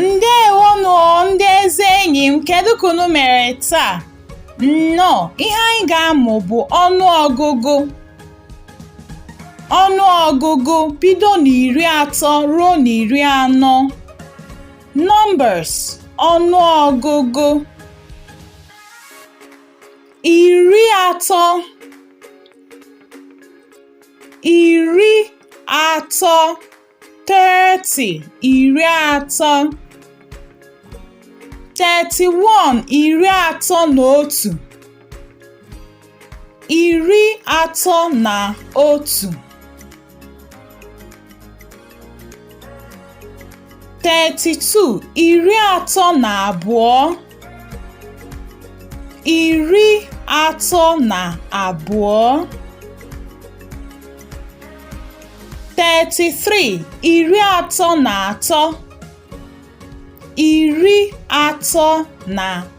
Ndewonụ ndị ezi enyi m, kedu ka unu mere taa? Nnọọ, ihe anyị ga-amụ bụ ọnụọgụgụ. Ọnụọgụgụ bido na 30 ruo na 40. Numbers, ọnụọgụgụ. 30, 30, 30, 30. 31, 31, 31. 32, 32, 32. 33, 33,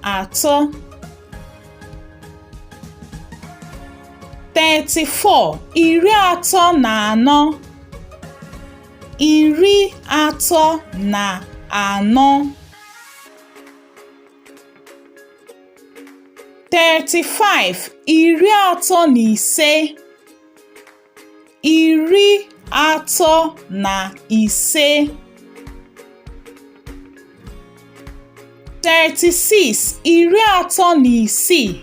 33. 34, 34, 34. 35, 35, 35. 36, 36, 36.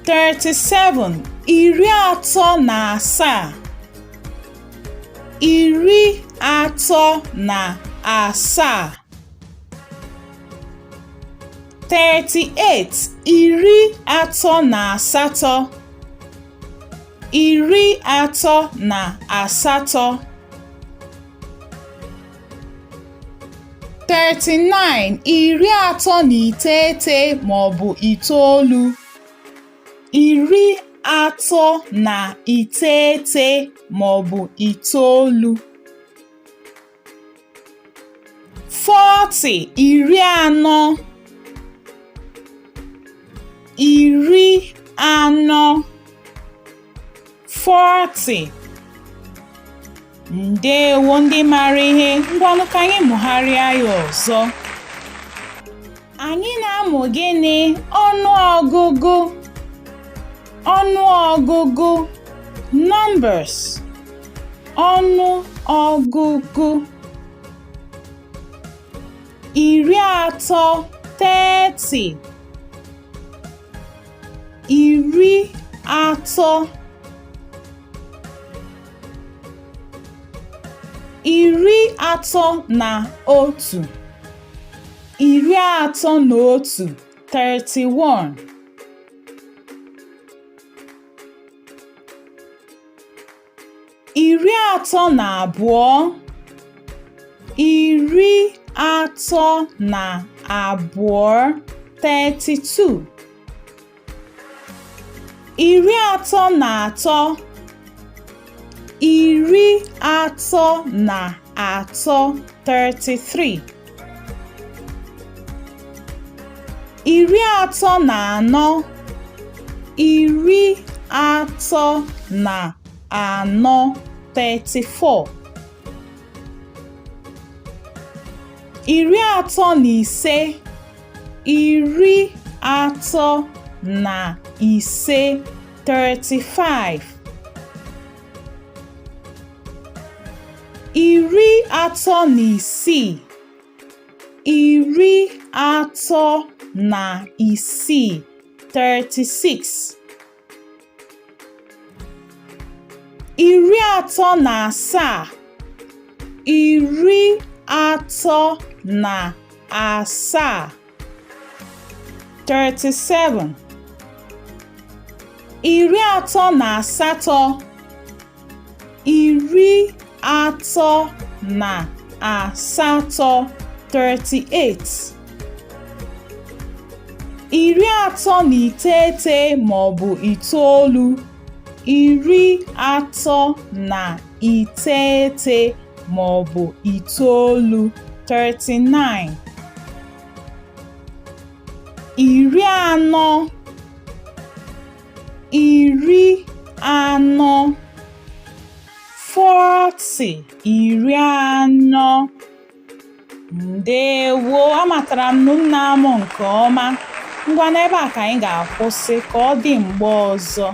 37, 37, 37. 38, 38, 38. 39, 39 maọbụ 9, 39 maọbụ 9. 40, 40, 40, 40. Ndewo ndị mara ihe, ngwanụ ka anyị mụgharịa ya ọzọ. Anyị na-amụ gịnị? Ọnụọgụgụ, ọnụọgụgụ, numbers, ọnụọgụgụ. 30, 30, 30. 31, 31, 31. 32, 32, 32. 33, 33, 33. 34, 34, 34. 35, 35, 35. 36, 36, 36. 37, 37, 37. 38, 38, 38. 39 maọbụ 9. 39 maọbụ itoolu, 39. 40, 40, 40, 40. Ndewo, amatara m na unu na-amụ nke ọma. Ngwa, n'ebe a ka anyị ga-akwụsị. Ka ọ dị mgbe ọzọ.